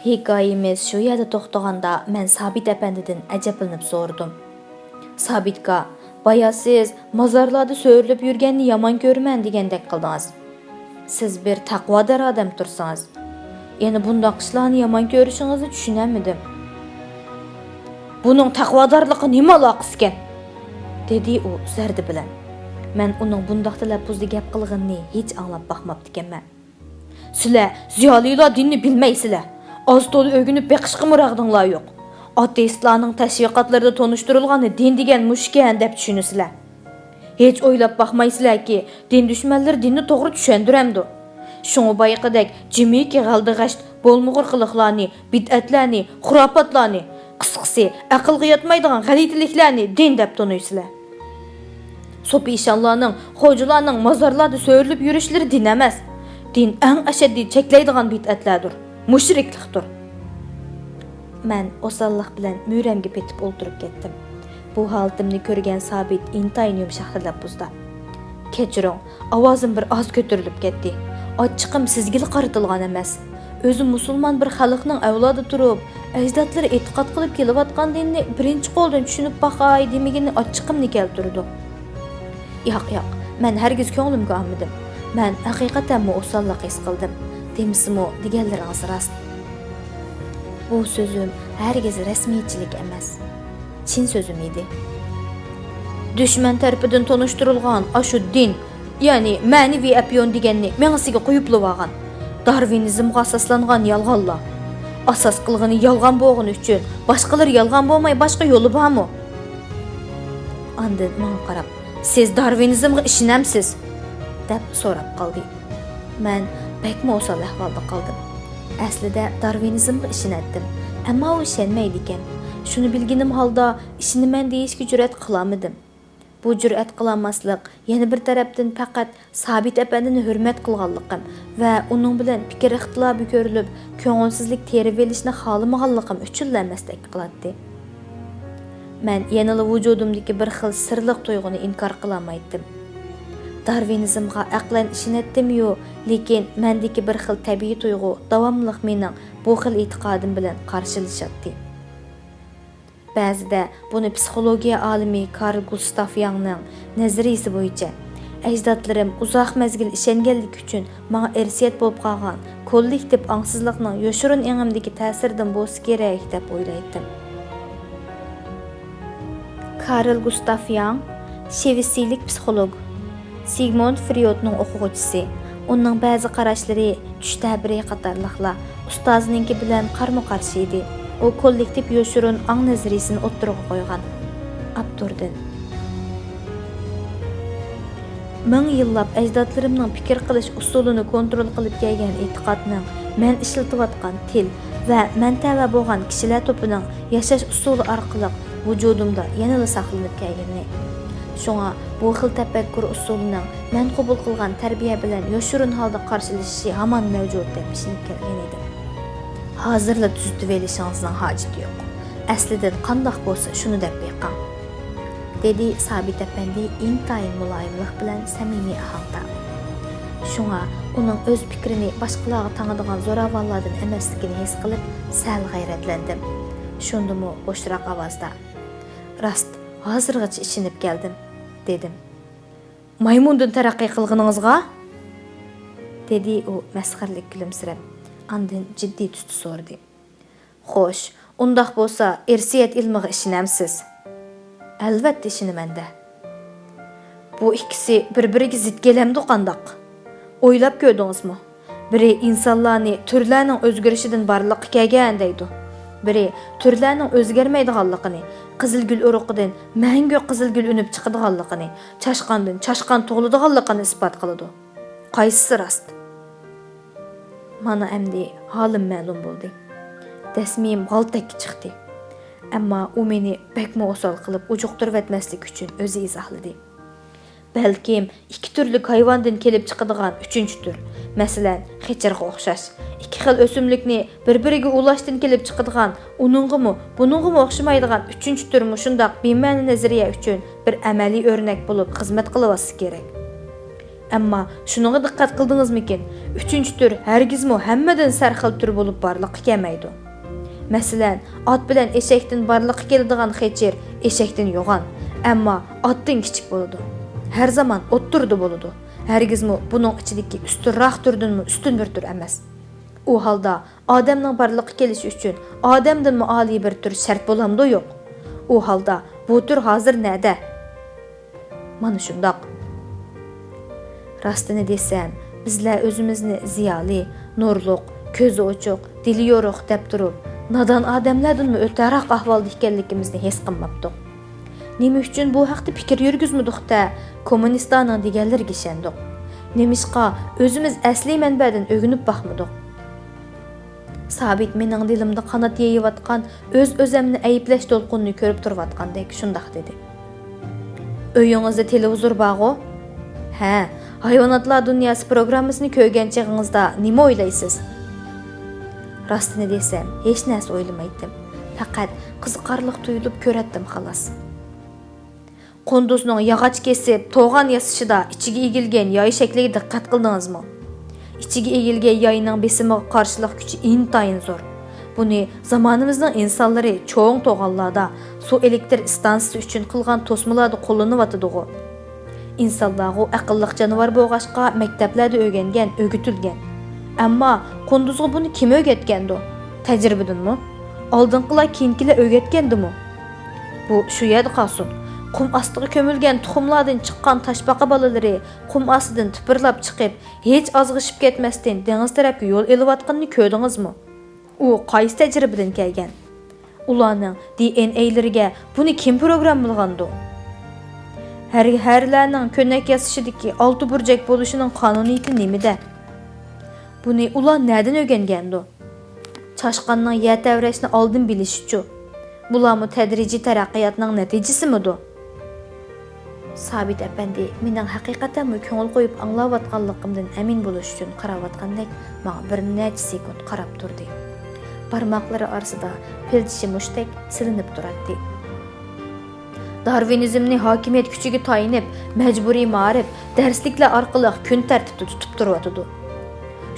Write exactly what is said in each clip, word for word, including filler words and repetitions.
ھېكايىمىز شۇ يەردە توختىغاندا، مەن سابىت ئەپەندىدىن ئەجەبلىنىپ سورىدىم. سابىتكا، بايا سىز مازارلاردا سۆرىلىپ يۈرگەننى يامان كۆرىمەن دېگەندەك قىلدىڭىز. سىز بىر تەقۋادار ئادەم تۇرسىڭىز، يەنە بۇنداق ئىشلارنى يامان كۆرۈشىڭىزنى چۈشىنەلمىدىم. بۇنىڭ تەقۋادارلىققا نېمە ئالاقىسىكەن؟ دېدى ئۇ زەردە بىلەن. مەن ئۇنىڭ بۇنداق تەلەپپۇزدا گەپ قىلغىنىنى ھېچ ئاڭلاپ باقماپتىكەنمەن. سىلەر زىيالىيلار دىننى بىلمەيسىلەر. ئاز تولا ئۆگىنىپ بېقىشقىمۇ رەغدىڭلار يوق. ئاتېئىستلارنىڭ تەشۋىقاتلىرىدا تونۇشتۇرۇلغىنى دىن دېگەن مۇشۇكەن دەپ چۈشىنىسىلەر. ھېچ ئويلاپ باقمايسىلەركى، دىن دۈشمەنلىرى دىننى توغرا چۈشەندۈرەمدۇ؟ شۇڭا بايىقىدەك جىمىكى غەلدىغەشت، بولمىغۇر قىلىقلارنى، بىدئەتلەرنى، خۇراپاتلارنى، قىسقىسى، ئەقىلگە ياتمايدىغان غەلىتىلىكلەرنى دىن دەپ تونۇيسىلەر. سوپى ئىشانلارنىڭ، خوجىلارنىڭ مازارلاردا سۆرىلىپ يۈرۈشلىرى دىن ئەمەس. دىن ئەڭ ئەشەددىي چەكلەيدىغان بىدئەتلەردۇر، مۇشرىكلىقتۇر. مەن ئوساللىق بىلەن مۈرەمگە پېتىپ ئولتۇرۇپ كەتتىم. بۇ ھالىتىمنى كۆرگەن سابىت ئىنتايىن يۇمشاق تەلەپپۇزدا، كەچۈرۈڭ، ئاۋازىم بىر ئاز كۆتۈرۈلۈپ كەتتى. ئاچچىقىم سىزگىلا قارىتىلغان ئەمەس. ئۆزى مۇسۇلمان بىر خەلقنىڭ ئەۋلادى تۇرۇپ، ئەجدادلىرى ئېتىقاد قىلىپ كېلىۋاتقان دىننى بىرىنچى قولدىن چۈشىنىپ باقاي دېمىگىنى ئاچچىقىمنى كەلتۈرىدۇ. ياق، ياق، مەن ھەرگىز كۆڭلۈمگە ئالمىدىم. مەن ھەقىقەتەنمۇ ئوساللىق ھېس قىلدىم. دېمىسىمۇ، دېگەنلىرىڭىز راست. بۇ سۆزۈم ھەرگىز رەسمىيەتچىلىك ئەمەس، چىن سۆزۈم ئىدى. دۈشمەن تەرىپىدىن تونۇشتۇرۇلغان ئاشۇ دىن، يەنى مەنىۋى ئەپيون دېگەننى مېڭىسىگە قويۇپلىۋالغان، دارۋىنىزمغا ئاساسلانغان يالغانلار. ئاساس قىلغىنى يالغان بولغىنى ئۈچۈن، باشقىلىرى يالغان بولماي باشقا يولى بارمۇ؟ ئاندىن ماڭا قاراپ، سىز دارۋىنىزمغا ئىشىنەمسىز؟ دەپ سوراپ قالدى. مەن بەكمۇ ئوسال ئەھۋالدا قالدىم. ئەسلىدە دارۋىنىزمغا ئىشىنەتتىم، ئەمما ئۇ ئىشەنمەيدىكەن. شۇنى بىلگىنىم ھالدا ئىشىنىمەن دېيىشكە جۈرئەت قىلالمىدىم. بۇ جۈرئەت قىلالماسلىق يەنە بىر تەرەپتىن پەقەت سابىت ئەپەندىنى ھۆرمەت قىلغانلىقىم ۋە ئۇنىڭ بىلەن پىكىر ئىختىلاپى كۆرۈلۈپ، كۆڭۈلسىزلىك تېرىۋېلىشنى خالىمىغانلىقىم ئۈچۈنلا ئەمەستەك قىلاتتى. مەن يەنىلا ۋۇجۇدۇمدىكى بىر خىل سىرلىق تۇيغۇنى ئىنكار قىلالمايتتىم. دارۋىنىزمغا ئەقلەن ئىشىنەتتىميۇ، لېكىن مەندىكى بىر خىل تەبىئىي تۇيغۇ داۋاملىق مېنىڭ بۇ خىل ئېتىقادىم بىلەن قارشىلىشاتتى. بەزىدە بۇنى پسىخولوگىيە ئالىمى كارل گۇستاف ياڭنىڭ نەزەرىيىسى بويىچە، ئەجدادلىرىم ئۇزاق مەزگىل ئىشەنگەنلىكى ئۈچۈن ماڭا ئىرسىيەت بولۇپ قالغان كوللېكتىپ ئاڭسىزلىقنىڭ يوشۇرۇن ئېڭىمدىكى تەسىرىدىن بولسا كېرەك، دەپ ئويلايتتىم. كارل گۇستاف ياڭ، شىۋېتسىيىلىك پسىخولوگ، سىگموند فرېيودنىڭ ئوقۇغۇچىسى. ئۇنىڭ بەزى قاراشلىرى، چۈش تەبىرى قاتارلىقلار ئۇستازىنىڭكى بىلەن قارمۇ قارشى ئىدى. ئۇ كوللېكتىپ يوشۇرۇن ئاڭ نەزەرىيىسىنى ئوتتۇرىغا قويغان. ئاپتوردىن. مىڭ يىللاپ ئەجدادلىرىمنىڭ پىكىر قىلىش ئۇسۇلىنى كونترول قىلىپ كەلگەن ئېتىقادنىڭ، مەن ئىشلىتىۋاتقان تىل ۋە مەن تەۋە بولغان كىشىلەر توپىنىڭ ياشاش ئۇسۇلى ئارقىلىق ۋۇجۇدۇمدا يەنىلا ساقلىنىپ كەلگىنى. شۇڭا بۇ خىل تەپەككۇر ئۇسۇلىنىڭ مەن قوبۇل قىلغان تەربىيە بىلەن يوشۇرۇن ھالدا قارشىلىشىشى ھامان مەۋجۇت دەپ ئىشىنىپ كەلگەن ئىدىم. ھازىرلا تۈزىتىۋېلىشىڭىزنىڭ ھاجىتى يوق. ئەسلىدىن قانداق بولسا شۇنى دەپ بېقىڭ. دېدى سابىت ئەپەندى ئىنتايىن مۇلايىملىق بىلەن سەمىمىي ئاھاڭدا. شۇڭا ئۇنىڭ ئۆز پىكرىنى باشقىلارغا تاڭىدىغان زوراۋانلاردىن ئەمەسلىكىنى ھېس قىلىپ سەل غەيرەتلەندىم. شۇندىمۇ بوشراق ئاۋازدا، راست، ھازىرغىچە ئىشىنىپ كەلدىم، دېدىم. مايمۇندىن تەرەققىي قىلغىنىڭىزغا؟ دېدى ئۇ مەسخىرىلىك كۈلۈمسىرەپ، ئاندىن جىددىي تۈستە سورىدى. خوش، ئۇنداق بولسا ئىرسىيەت ئىلمىغا ئىشىنەمسىز؟ ئەلۋەتتە ئىشىنىمەن-دە. بۇ ئىككىسى بىر-بىرىگە زىت كېلەمدۇ قانداق؟ ئويلاپ كۆردىڭىزمۇ؟ بىرى ئىنسانلارنى تۈرلەرنىڭ ئۆزگىرىشىدىن بارلىققا كەلگەن دەيدۇ. بىرى تۈرلەرنىڭ ئۆزگەرمەيدىغانلىقىنى، قىزىل گۈل ئۇرۇقىدىن مەڭگۈ قىزىل گۈل ئۈنۈپ چىقىدىغانلىقىنى، چاشقاندىن چاشقان تۇغۇلىدىغانلىقىنى ئىسپات قىلىدۇ. قايسىسى راست؟ مانا ئەمدى ھالىم مەلۇم بولدى. دەسمىيىم غالتەككە چىقتى. ئەمما ئۇ مېنى بەكمۇ ئوسال قىلىپ ئۇجۇقتۇرۇۋەتمەسلىك ئۈچۈن ئۆزى ئىزاھلىدى. بەلكىم ئىككى تۈرلۈك ھايۋاندىن كېلىپ چىقىدىغان ئۈچىنچى تۈر، مەسىلەن، خېچىرغا ئوخشاش، ئىككى خىل ئۆسۈملۈكنى بىر-بىرىگە ئۇلاشتىن كېلىپ چىقىدىغان، ئۇنىڭغىمۇ، بۇنىڭغىمۇ ئوخشىمايدىغان ئۈچىنچى تۈر مۇشۇنداق بىمەنە نەزەرىيە ئۈچۈن بىر ئەمەلىي ئۆرنەك بولۇپ خىزمەت قىلىۋاتسا كېرەك. ئەمما شۇنىڭغا دىققەت قىلدىڭىزمىكىن؟ ئۈچىنچى تۈر ھەرگىزمۇ ھەممىدىن سەرخىل تۈر بولۇپ بارلىققا كەلمەيدۇ. مەسىلەن، ئات بىلەن ئېشەكتىن بارلىققا كېلىدىغان خېچىر ئېشەكتىن يوغان، ئەمما ئاتتىن كىچىك بولىدۇ. ھەر زامان ئوتتۇرىدا بولىدۇ. ھەرگىزمۇ بۇنىڭ ئىچىدىكى ئۈستۈنراق تۈردىنمۇ ئۈستۈن بىر تۈر ئەمەس. ئۇ ھالدا ئادەمنىڭ بارلىققا كېلىشى ئۈچۈن ئادەمدىنمۇ ئالىي بىر تۈر شەرت بولامدۇ؟ يوق. ئۇ ھالدا بۇ تۈر ھازىر نەدە؟ مانا شۇنداق. راستىنى دېسەم، بىزلەر ئۆزىمىزنى زىيالىي، نۇرلۇق، كۆزى ئوچۇق، دىلى يورۇق دەپ تۇرۇپ، نادان ئادەملەردىنمۇ ئۆتەرەك ئەھۋالدا ئىكەنلىكىمىزنى ھېس قىلماپتۇق. نېمە ئۈچۈن بۇ ھەقتە پىكىر يۈرگۈزمىدۇق-تە، كوممۇنىستلارنىڭ دېگەنلىرىگە ئىشەندۇق؟ نېمىشقا ئۆزىمىز ئەسلىي مەنبەدىن ئۆگىنىپ باقمىدۇق؟ سابىت مېنىڭ دىلىمدا قانات يېيىۋاتقان ئۆز-ئۆزەمنى ئەيىبلەش دولقۇنىنى كۆرۈپ تۇرۇۋاتقاندەك شۇنداق دېدى. ئۆيىڭىزدە تېلېۋىزور بارغۇ؟ ھە، ھايۋاناتلار دۇنياسى پروگراممىسىنى كۆرگەن چېغىڭىزدا نېمە ئويلايسىز؟ راستىنى دېسەم، ھېچ نەرسە ئويلىمايتتىم. پەقەت قىزىقارلىق تۇيۇلۇپ كۆرەتتىم، خالاس. قۇندۇزنىڭ ياغاچ كېسىپ، توغان ياسىشىدا ئىچىگە ئېگىلگەن ياي شەكلىگە دىققەت قىلدىڭىزمۇ؟ ئىچىگە ئېگىلگەن ياينىڭ بېسىمىغا قارشىلىق كۈچى ئىنتايىن زور. بۇنى زامانىمىزنىڭ ئىنسانلىرى چوڭ توغانلاردا، سۇ ئېلېكتر ئىستانسىسى ئۈچۈن قىلغان توسمىلاردا قوللىنىۋاتىدىغۇ. ئىنسانلارغۇ ئەقىللىق جانىۋار بولغاچقا، مەكتەپلەردە ئۆگەنگەن، ئۆگىتىلگەن. ئەمما قۇندۇزغا بۇنى كىم ئۆگەتكەندۇ؟ تەجرىبىدىنمۇ؟ ئالدىنقىلار كېيىنكىلەر ئۆگەتكەندىمۇ؟ بۇ شۇ يەردە قالسۇن. قۇم ئاستىغا كۆمۈلگەن تۇخۇملاردىن چىققان تاشپاقا بالىلىرى قۇم ئاستىدىن تىپىرلاپ چىقىپ، ھېچ ئازغىشىپ كەتمەستىن دېڭىز تەرەپكە يول ئېلىۋاتقىنىنى كۆردىڭىزمۇ؟ ئۇ قايسى تەجرىبىدىن كەلگەن؟ ئۇلارنىڭ دى ئېن ئەيلىرىگە بۇنى كىم پروگراممىلىغاندۇ؟ ھەر-، ھەرىلەرنىڭ كۆنەك ياسىشىدىكى ئالتە بۇرجەك بولۇشىنىڭ قانۇنىيىتى نېمىدە؟ بۇنى ئۇلار نەدىن ئۆگەنگەندۇ؟ چاشقاننىڭ يەر تەۋرەشنى ئالدىن بىلىشىچۇ؟ بۇلارمۇ تەدرىجىي تەرەققىياتنىڭ نەتىجىسىمىدۇ؟ سابىت ئەپەندى مېنىڭ ھەقىقەتەنمۇ كۆڭۈل قويۇپ ئاڭلاۋاتقانلىقىمدىن ئەمىن بولۇش ئۈچۈن قاراۋاتقاندەك ماڭا بىر نەچچە سېكۇنت قاراپ تۇردى. بارماقلىرى ئارىسىدا پىلچىشى مۇشتەك سېلىنىپ تۇراتتى. دارۋىنىزمنى ھاكىمىيەت كۈچىگە تايىنىپ، مەجبۇرىي مائارىپ، دەرسلىكلەر ئارقىلىق كۈن تەرتىپتە تۇتۇپ تۇرۇۋاتىدۇ.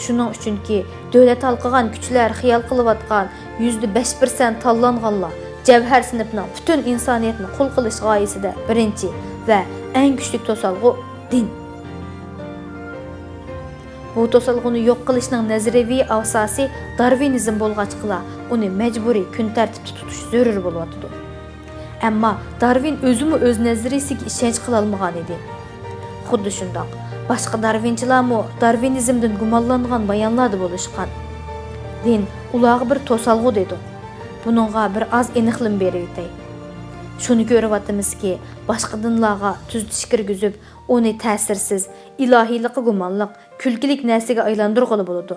شۇنىڭ ئۈچۈنكى، دۆلەت ھالقىغان كۈچلەر خىيال قىلىۋاتقان يۈزدە بەش پىرسەنت تاللانغانلار جەۋھەر سىنىپنىڭ پۈتۈن ئىنسانىيەتنى قۇل قىلىش غايىسىدە بىرىنچى ۋە ئەڭ كۈچلۈك توسالغۇ دىن. بۇ توسالغۇنى يوق قىلىشنىڭ نەزەرىيەۋى ئاساسى دارۋىنىزم بولغاچقىلا، ئۇنى مەجبۇرىي كۈن تەرتىپتە تۇتۇش زۆرۈر بولۇۋاتىدۇ. ئەمما دارۋىن ئۆزىمۇ ئۆز نەزەرىيىسىگە ئىشەنچ قىلالمىغان ئىدى. خۇددى شۇنداق، باشقا دارۋىنچىلارمۇ دارۋىنىزمدىن گۇمانلانغان بايانلاردا بولۇشقان. دىن ئۇلارغا بىر توسالغۇ دېدۇق. بۇنىڭغا بىر ئاز ئېنىقلىما بېرىۋېتەي. شۇنى كۆرۈۋاتىمىزكى، باشقا دىنلارغا تۈزىتىش كىرگۈزۈپ، ئۇنى تەسىرسىز، ئىلاھىيلىققا گۇمانلىق، كۈلكىلىك نەرسىگە ئايلاندۇرغىلى بولىدۇ.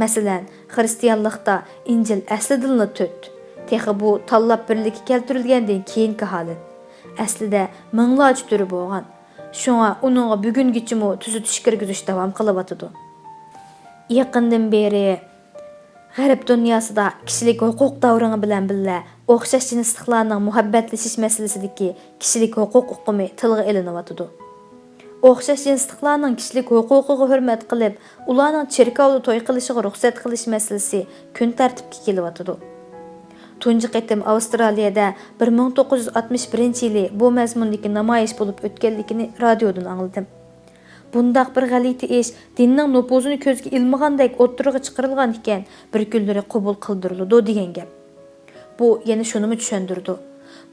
مەسىلەن، خىرىستىيانلىقتا ئىنجىل ئەسلىدىنلا تۆت. تېخى بۇ تاللاپ بىرلىككە كەلتۈرۈلگەندىن كېيىنكى ھالەت. ئەسلىدە مىڭلارچە تۈرى بولغان. شۇڭا ئۇنىڭغا بۈگۈنگىچىمۇ تۈزىتىش كىرگۈزۈش داۋام قىلىۋاتىدۇ. يېقىندىن بېرى غەرب دۇنياسىدا كىشىلىك ھوقۇق داۋرىڭى بىلەن بىللە ئوخشاش جىنسلىقلارنىڭ مۇھەببەتلىشىش مەسىلىسىدىكى كىشىلىك ھوقۇق ئۇقۇمى تىلغا ئېلىنىۋاتىدۇ. ئوخشاش جىنسلىقلارنىڭ كىشىلىك ھوقۇقىغا ھۆرمەت قىلىپ، ئۇلارنىڭ چېركاۋدا توي قىلىشىغا رۇخسەت قىلىش مەسىلىسى كۈن تەرتىپكە كېلىۋاتىدۇ. تۇنجى قېتىم ئاۋسترالىيەدە بىر مىڭ توققۇز يۈز ئاتمىش بىرىنچى يىلى بۇ مەزمۇندىكى نامايىش بولۇپ ئۆتكەنلىكىنى رادىيودىن ئاڭلىدىم. بۇنداق بىر غەلىتە ئىش دىننىڭ نوپۇزىنى كۆزگە ئىلمىغاندەك ئوتتۇرىغا چىقىرىلغان ئىكەن، بىر كۈنلىرى قوبۇل قىلدۇرۇلىدۇ دېگەن گەپ. بۇ يەنە شۇنىمۇ چۈشەندۈرىدۇ.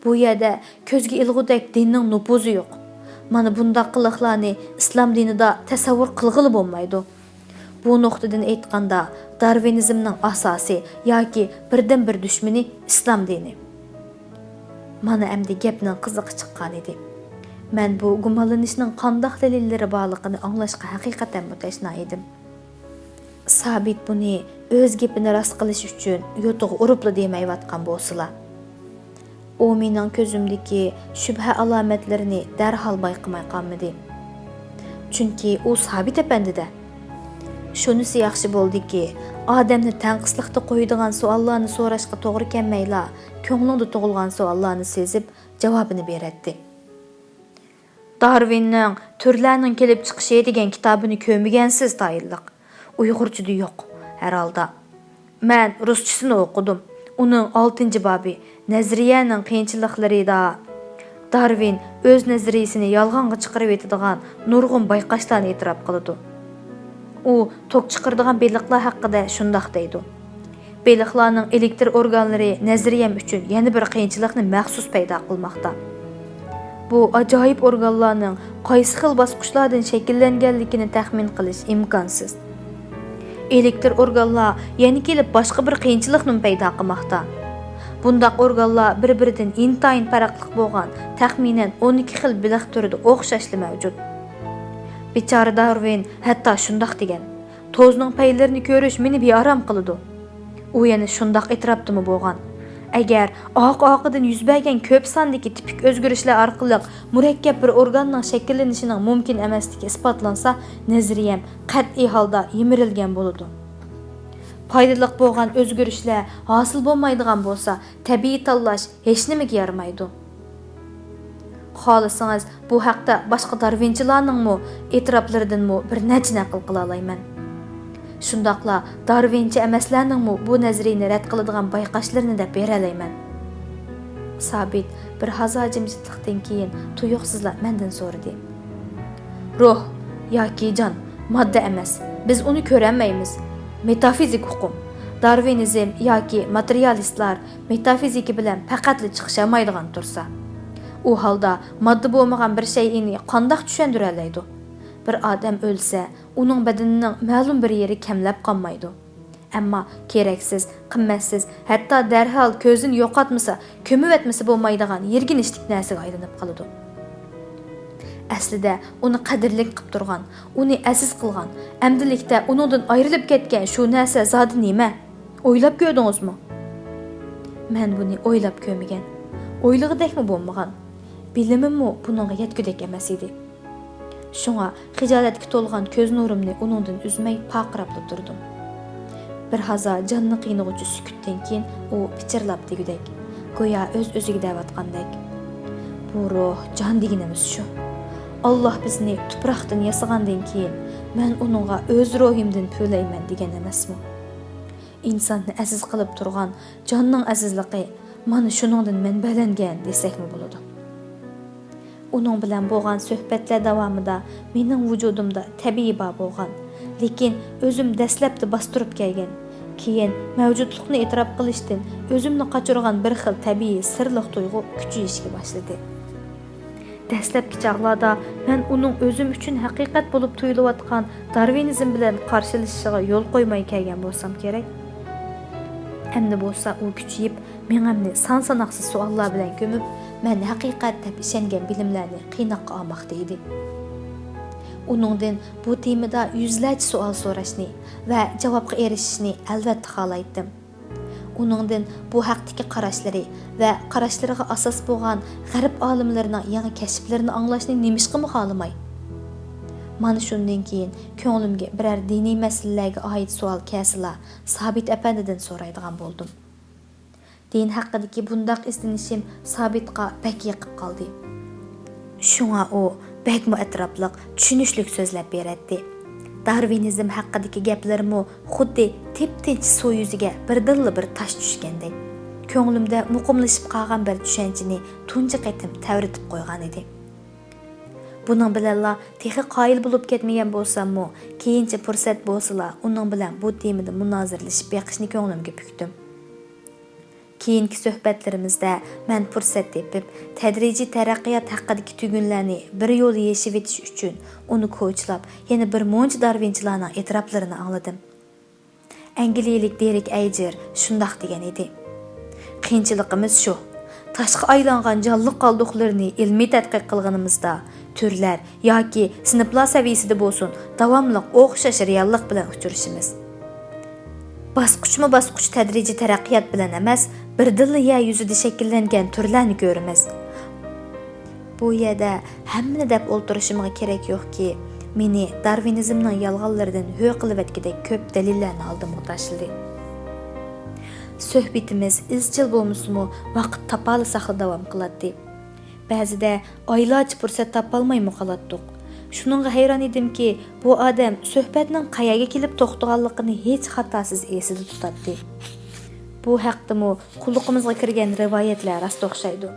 بۇ يەردە كۆزگە ئىلغۇدەك دىننىڭ نوپۇزى يوق. مانا بۇنداق قىلىقلارنى ئىسلام دىنىدا تەسەۋۋۇر قىلغىلى بولمايدۇ. بۇ نۇقتىدىن ئېيتقاندا، دارۋىنىزمنىڭ ئاساسى ياكى بىردىنبىر دۈشمىنى ئىسلام دىنى. مانا ئەمدى گەپنىڭ قىزىقى چىققانىدى. مەن بۇ گۇمانلىنىشنىڭ قانداق دەلىللىرى بارلىقىنى ئاڭلاشقا ھەقىقەتەنمۇ تەشنا ئىدىم. سابىت بۇنى ئۆز گېپىنى راست قىلىش ئۈچۈن يوتىغا ئۇرۇپلا دېمەيۋاتقان بولسىلا، ئۇ مېنىڭ كۆزۈمدىكى شۈبھە ئالامەتلىرىنى دەرھال بايقىماي قالمىدى. چۈنكى ئۇ سابىت ئەپەندىدە. شۇنىسى ياخشى بولدىكى، ئادەمنى تەڭقىسلىقتا قويىدىغان سوئاللارنى سوراشقا توغرا كەلمەيلا، كۆڭلۈڭدە تۇغۇلغان سوئاللارنى سېزىپ، جاۋابىنى بېرەتتى. دارۋىننىڭ تۈرلەرنىڭ كېلىپ چىقىشى دېگەن كىتابىنى كۆرمىگەنسىز تايىنلىق. ئۇيغۇرچىدا يوق، ھەر ھالدا. مەن رۇسچىسىنى ئوقۇدۇم. ئۇنىڭ ئالتىنچى بابى، نەزەرىيەنىڭ قىيىنچىلىقلىرىدا دارۋىن ئۆز نەزەرىيىسىنى يالغانغا چىقىرىۋېتىدىغان نۇرغۇن بايقاشلارنى ئېتىراپ قىلىدۇ. ئۇ توك چىقىرىدىغان بېلىقلار ھەققىدە شۇنداق دەيدۇ: بېلىقلارنىڭ ئېلېكتر ئورگانلىرى نەزەرىيەم ئۈچۈن يەنە بىر قىيىنچىلىقنى مەخسۇس پەيدا قىلماقتا. بۇ ئاجايىپ ئورگانلارنىڭ قايسى خىل باسقۇچلاردىن شەكىللەنگەنلىكىنى تەخمىن قىلىش ئىمكانسىز. ئېلېكتر ئورگانلار يەنە كېلىپ باشقا بىر قىيىنچىلىقنىمۇ پەيدا قىلماقتا. بۇنداق ئورگانلار بىر-بىرىدىن ئىنتايىن پەرقلىق بولغان، تەخمىنەن ئون ئىككى خىل بېلىق تۈرىدە ئوخشاشلا مەۋجۇت. بىچارە دارۋىن ھەتتا شۇنداق دېگەن: «توزنىڭ پەيلىرىنى كۆرۈش مېنى بىئارام قىلىدۇ.» ئۇ يەنە شۇنداق ئېتىراپتىمۇ بولغان: «ئەگەر ئارقا-ئارقىدىن يۈز بەرگەن كۆپ ساندىكى تىپىك ئۆزگىرىشلەر ئارقىلىق مۇرەككەپ بىر ئورگاننىڭ شەكىللىنىشىنىڭ مۇمكىن ئەمەسلىكى ئىسپاتلانسا، نەزەرىيەم قەتئىي ھالدا يىمىرىلگەن بولىدۇ. پايدىلىق بولغان ئۆزگىرىشلەر ھاسىل بولمايدىغان بولسا، تەبىئىي تاللاش ھېچنېمىگە يارىمايدۇ.» خالىسىڭىز، بۇ ھەقتە باشقا دارۋىنچىلارنىڭمۇ ئېتىراپلىرىدىنمۇ بىر نەچچە نەقىل قىلالايمەن. شۇنداقلا دارۋىنچە ئەمەسلەرنىڭمۇ بۇ نەزەرىيىنى رەت قىلىدىغان بايقاشلىرىنى دەپ بېرەلەيمەن. سابىت بىر ھازا جىمجىتلىقتىن كېيىن تۇيۇقسىزلا مەندىن سورىدى: «روھ ياكى جان ماددا ئەمەس، بىز ئۇنى كۆرەلمەيمىز. مېتافىزىك ئۇقۇم. دارۋىنىزم ياكى ماتېرىيالىستلار مېتافىزىكا بىلەن پەقەتلا چىقىشالمايدىغان تۇرسا، ئۇ ھالدا ماددا بولمىغان بىر شەيئىنى قانداق چۈشەندۈرەلەيدۇ؟ بىر ئادەم ئۆلسە، ئۇنىڭ بەدىنىنىڭ مەلۇم بىر يېرى كەملەپ قالمايدۇ. ئەمما كېرەكسىز، قىممەتسىز، ھەتتا دەرھال كۆزىنى يوقاتمىسا، كۆمۈۋەتمىسە بولمايدىغان يىرگىنچلىك نەرسىگە ئايلىنىپ قالىدۇ. ئەسلىدە ئۇنى قەدىرلىك قىلىپ تۇرغان، ئۇنى ئەزىز قىلغان، ئەمدىلىكتە ئۇنىڭدىن ئايرىلىپ كەتكەن شۇ نەرسە زادى نېمە؟ ئويلاپ كۆردىڭىزمۇ؟» مەن بۇنى ئويلاپ كۆرمىگەن. ئويلىغۇدەكمۇ بولمىغان. بىلىمىممۇ بۇنىڭغا يەتكۈدەك ئەمەس ئىدى. شۇڭا خىجالەتكە تولغان كۆز نۇرۇمنى ئۇنىڭدىن ئۈزمەي پارقىراپلا تۇردۇم. بىر ھازا جاننى قىينىغۇچى سۈكۈتتىن كېيىن ئۇ پىچىرلاپ دېگۈدەك، گويا ئۆز-ئۆزىگە دەۋاتقاندەك: «بۇ روھ، جان دېگىنىمىز شۇ. ئاللاھ بىزنى تۇپراقتىن ياسىغاندىن كېيىن، مەن ئۇنىڭغا ئۆز روھىمدىن پۈۋلەيمەن دېگەن ئەمەسمۇ؟ ئىنساننى ئەزىز قىلىپ تۇرغان جاننىڭ ئەزىزلىقى مانا شۇنىڭدىن مەنبەلەنگەن دېسەكمۇ بولىدۇ.» ئۇنىڭ بىلەن بولغان سۆھبەتلەر داۋامىدا مېنىڭ ۋۇجۇدۇمدا تەبىئىي بار بولغان، لېكىن ئۆزۈم دەسلەپتە باستۇرۇپ كەلگەن، كېيىن مەۋجۇتلۇقنى ئېتىراپ قىلىشتىن ئۆزۈمنى قاچۇرغان بىر خىل تەبىئىي سىرلىق تۇيغۇ كۈچىيىشكە باشلىدى. دەسلەپكى چاغلاردا مەن ئۇنىڭ ئۆزۈم ئۈچۈن ھەقىقەت بولۇپ تۇيۇلۇۋاتقان دارۋىنىزم بىلەن قارشىلىشىشىغا يول قويماي كەلگەن بولسام كېرەك. ئەمدى بولسا ئۇ كۈچىيىپ، مېڭەمنى سان-ساناقسىز سوئاللار بىلەن كۆمۈپ، مەن ھەقىقەت دەپ ئىشەنگەن بىلىملەرنى قىيناققا ئالماقتا ئىدى. ئۇنىڭدىن بۇ تېمىدا يۈزلەرچە سوئال سوراشنى ۋە جاۋابقا ئېرىشىشنى ئەلۋەتتە خالايتتىم. ئۇنىڭدىن بۇ ھەقتىكى قاراشلىرى ۋە قاراشلىرىغا ئاساس بولغان غەرب ئالىملىرىنىڭ يېڭى كەشىپلىرىنى ئاڭلاشنى نېمىشقىمۇ خالىماي؟ مانا شۇندىن كېيىن كۆڭلۈمگە بىرەر دىنىي مەسىلىلەرگە ئائىت سوئال كەلسىلا، سابىت ئەپەندىدىن سورايدىغان بولدۇم. دىن ھەققىدىكى بۇنداق ئىزدىنىشىم سابىتقا بەك يېقىپ قالدى. شۇڭا ئۇ بەكمۇ ئەتراپلىق، چۈشىنىشلىك سۆزلەپ بېرەتتى. دارۋىنىزم ھەققىدىكى گەپلىرىمۇ خۇددى تىپتىنچ سۇ يۈزىگە بىردىنلا بىر تاش چۈشكەندەك، كۆڭلۈمدە مۇقىملىشىپ قالغان بىر چۈشەنچىنى تۇنجى قېتىم تەۋرىتىپ قويغانىدى. بۇنىڭ بىلەنلا تېخى قايىل بولۇپ كەتمىگەن بولساممۇ، كېيىنچە پۇرسەت بولسىلا، ئۇنىڭ بىلەن بۇ تېمىدا مۇنازىرىلىشىپ بېقىشنى كۆڭلۈمگە پۈكتۈم. كېيىنكى سۆھبەتلىرىمىزدە مەن پۇرسەت تېپىپ، تەدرىجىي تەرەققىيات ھەققىدىكى تۈگۈنلەرنى بىر يول يېشىۋېتىش ئۈچۈن ئۇنى كوچىلاپ، يەنە بىر مۇنچە دارۋىنچىلارنىڭ ئېتىراپلىرىنى ئاڭلىدىم. ئەنگلىيەلىك دېرېك ئەيجېر شۇنداق دېگەن ئىدى: «قىيىنچىلىقىمىز شۇ، تاشقا ئايلانغان جانلىق قالدۇقلىرىنى ئىلمىي تەتقىق قىلغىنىمىزدا، تۈرلەر ياكى سىنىپلار سەۋىيەسىدە بولسۇن، داۋاملىق ئوخشاش رېئاللىق بىلەن ئۇچرىشىمىز. باسقۇچمۇ باسقۇچ تەدرىجىي تەرەققىيات بىلەن ئەمەس، بىردىنلا يەر يۈزىدە شەكىللەنگەن تۈرلەرنى كۆرىمىز.» بۇ يەردە ھەممىنى دەپ ئولتۇرۇشۇمغا كېرەك يوقكى، مېنى دارۋىنىزمنىڭ يالغانلىرىدىن ھۆر قىلىۋەتكۈدەك كۆپ دەلىللەرنى ئالدىمغا تاشلىدى. سۆھبىتىمىز ئىزچىل بولمىسىمۇ، ۋاقىت تاپالىساقلا داۋام قىلاتتى. بەزىدە ئايلارچە پۇرسەت تاپالمايمۇ قالاتتۇق. شۇنىڭغا ھەيران ئىدىمكى، بۇ ئادەم سۆھبەتنىڭ قەيەرگە كېلىپ توختىغانلىقىنى ھېچ خاتاسىز ئېسىدە تۇتاتتى. بۇ ھەقتىمۇ قۇلىقىمىزغا كىرگەن رىۋايەتلەر راست ئوخشايدۇ.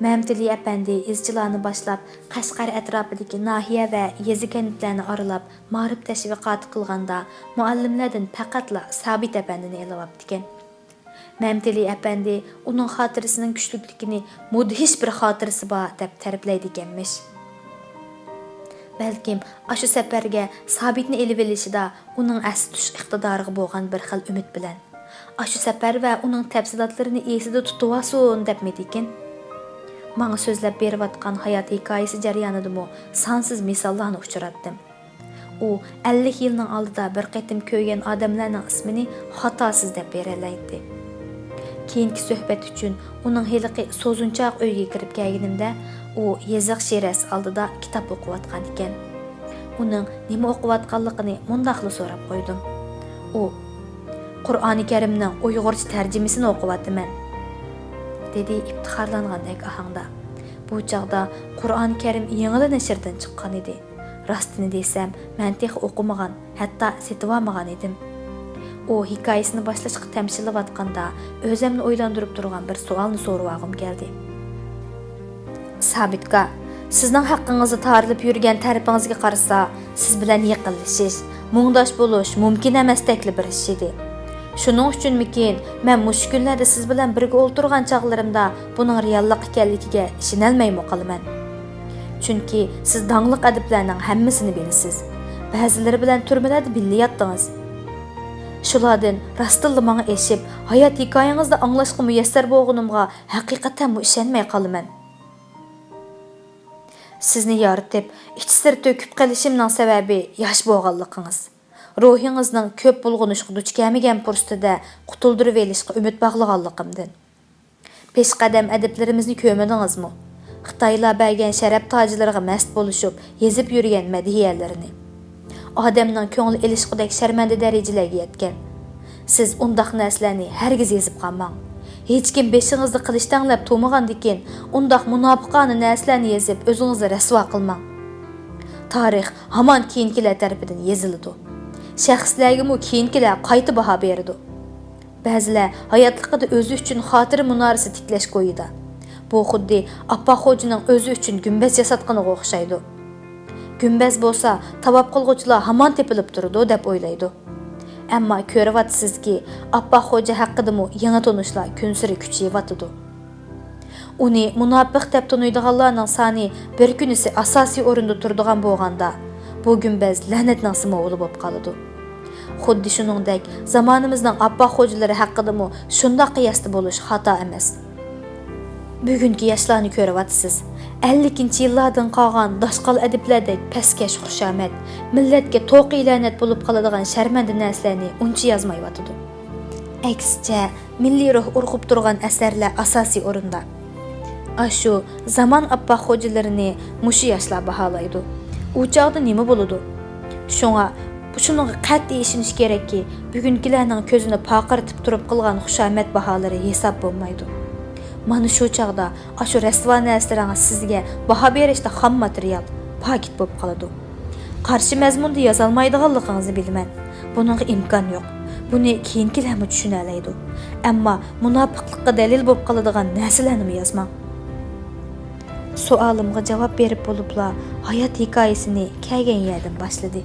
مەمتىلى ئەپەندى ئىزچىلارنى باشلاپ، قەشقەر ئەتراپىدىكى ناھىيە ۋە يېزا-كەنتلەرنى ئارىلاپ، مائارىپ تەشۋىقاتى قىلغاندا، مۇئەللىملەردىن پەقەتلا سابىت ئەپەندىنى ئېلىۋاپتىكەن. مەمتىلى ئەپەندى ئۇنىڭ خاتىرىسىنىڭ كۈچلۈكلۈكىنى مۇدھىش بىر خاتىرىسى بار دەپ تەرىپلەيدىكەنمىش. بەلكىم ئاشۇ سەپەرگە سابىتنى ئېلىۋېلىشىدا ئۇنىڭ ئەستە تۇتۇش ئىقتىدارىغا بولغان بىر خىل ئۈمىد بىلەن، ئاشۇ سەپەر ۋە ئۇنىڭ تەپسىلاتلىرىنى ئېسىدە تۇتۇۋالسۇن دەپمىدىكىن؟ ماڭا سۆزلەپ بېرىۋاتقان ھايات ھېكايىسى جەريانىدىمۇ سانسىز مىساللارنى ئۇچراتتىم. ئۇ ئەللىك يىلنىڭ ئالدىدا بىر قېتىم كۆرگەن ئادەملەرنىڭ ئىسمىنى خاتاسىز دەپ بېرەلەيتتى. كېيىنكى سۆھبەت ئۈچۈن ئۇنىڭ ھېلىقى سوزۇنچاق ئۆيىگە كىرىپ كەلگىنىمدە، ئۇ يېزىق شىرەسى ئالدىدا كىتاب ئوقۇۋاتقان ئىكەن. ئۇنىڭ نېمە ئوقۇۋاتقانلىقىنى مۇنداقلا سوراپ قويدۇم. ئۇ، «قۇرئانى كەرىمنىڭ ئۇيغۇرچە تەرجىمىسىنى ئوقۇۋاتىمەن» دېدى ئىپتىخارلانغاندەك ئاھاڭدا. بۇ چاغدا قۇرئانى كەرىم يېڭىلا نەشردىن چىققان ئىدى. راستىنى دېسەم، مەن تېخى ئوقۇمىغان، ھەتتا سېتىۋالمىغان ئىدىم. ئۇ ھېكايىسىنى باشلاشقا تەمشىلىۋاتقاندا، ئۆزۈمنى ئويلاندۇرۇپ تۇرغان بىر سوئالنى سورىۋالغۇم كەلدى. سابىتكا، سىزنىڭ ھەققىڭىزدە تارىلىپ يۈرگەن تەرىپىڭىزگە قارىسا، سىز بىلەن يېقىنلىشىش، مۇڭداش بولۇش مۇمكىن ئەمەستەكلا بىر ئىش ئىدى. شۇنىڭ ئۈچۈنمىكىن، مەن مۇشۇ كۈنلەردە سىز بىلەن بىرگە ئولتۇرغان چاغلىرىمدا بۇنىڭ رېئاللىق ئىكەنلىكىگە ئىشىنەلمەيمۇ قالىمەن. چۈنكى سىز داڭلىق ئەدىبلەرنىڭ ھەممىسىنى بىلىسىز. بەزىلىرى بىلەن تۈرمىلەردە بىللە ياتتىڭىز. شۇلاردىن راستتىنلا ماڭا ئېشىپ، ھايات ھېكايىڭىزنى ئاڭلاشقا مۇيەسسەر بولغىنىمغا ھەقىقەتەنمۇ ئىشەنمەي قالىمەن. سىزنى يارىتىپ، ئىچ-سىرى تۆكۈپ قېلىشىمنىڭ سەۋەبى ياش بولغانلىقىڭىز. روھىڭىزنىڭ كۆپ بۇلغىنىشقا دۇچ كەلمىگەن پۇرسىتىدە قۇتۇلدۇرۇۋېلىشقا ئۈمىد باغلىغانلىقىمدىن. پېشقەدەم ئەدىبلىرىمىزنى كۆرمىدىڭىزمۇ؟ خىتايلار بەرگەن شەرەپ تاجلىرىغا مەست بولۇشۇپ يېزىپ يۈرگەن مەدھىيەلىرىنى. ئادەمنىڭ كۆڭلى ئېلىشقۇدەك شەرمەندە دەرىجىلەرگە يەتكەن. سىز ئۇنداق نەرسىلەرنى ھەرگىز يېزىپ قالماڭ. ھېچكىم بېشىڭىزدا قىلىچ تەڭلەپ تۇرمىغاندىكىن، ئۇنداق مۇناپىقانە نەرسىلەرنى يېزىپ ئۆزىڭىزنى رەسۋا قىلماڭ. تارىخ ھامان كېيىنكىلەر تەرىپىدىن يېزىلىدۇ. شەخسلەرگىمۇ كېيىنكىلەر قايتا باھا بېرىدۇ. بەزىلەر ھاياتلىقىدا ئۆزى ئۈچۈن خاتىرە مۇنارىسى تىكلەش كويىدا. بۇ خۇددى ئاپپاق خوجىنىڭ ئۆزى ئۈچۈن گۈمبەز ياساتقىنىغا ئوخشايدۇ. گۈمبەز بولسا تاۋاپ قىلغۇچىلار ھامان تېپىلىپ تۇرىدۇ دەپ ئويلايدۇ. ئەمما كۆرۈۋاتىسىزكى، ئاپپاق خوجا ھەققىدىمۇ يېڭى تونۇشلار كۈنسېرى كۈچىيىۋاتىدۇ. ئۇنى مۇناپىق دەپ تونۇيدىغانلارنىڭ سانى بىر كۈنىسى ئاساسىي ئورۇندا تۇرىدىغان بولغاندا، بۇ گۈمبەز لەنەتنىڭ سىمۋولى بولۇپ قالىدۇ. خۇددى شۇنىڭدەك زامانىمىزنىڭ ئاپپاق خوجىلىرى ھەققىدىمۇ شۇنداق قىياستا بولۇش خاتا ئەمەس. بۈگۈنكى ياشلارنى كۆرۈۋاتىسىز. ئەللىكىنچى يىللاردىن قالغان داشقال ئەدىبلەردەك پەسكەش خۇشامەت، مىللەتكە توقى لەنەت بولۇپ قالىدىغان شەرمەندە نەرسىلەرنى ئۇنچە يازمايۋاتىدۇ. ئەكسىچە، مىللىي روھ ئۇرغۇپ تۇرغان ئەسەرلەر ئاساسىي ئورۇندا. ئاشۇ زامان ئاپپاق خوجىلىرىنى مۇشۇ ياشلار باھالايدۇ. ئۇ چاغدا نېمە بولىدۇ؟ شۇڭا شۇنىڭغا قەتئىي ئىشىنىش كېرەككى، بۈگۈنكىلەرنىڭ كۆزىنى پارقىرىتىپ تۇرۇپ قىلغان خۇشامەت باھالىرى ھېساب بولمايدۇ. مانا شۇ چاغدا ئاشۇ رەسۋا نەرسىلىرىڭىز سىزگە باھا بېرىشتە خام ماتېرىيال، پاكىت بولۇپ قالىدۇ. قارشى مەزمۇندا يازالمايدىغانلىقىڭىزنى بىلىمەن. بۇنىڭغا ئىمكان يوق. بۇنى كېيىنكىلەرمۇ چۈشىنەلەيدۇ. ئەمما مۇناپىقلىققا دەلىل بولۇپ قالىدىغان نەرسىلەرنىمۇ يازماڭ. سوئالىمغا جاۋاب بېرىپ بولۇپلا، ھايات ھېكايىسىنى كەلگەن يەردىن باشلىدى.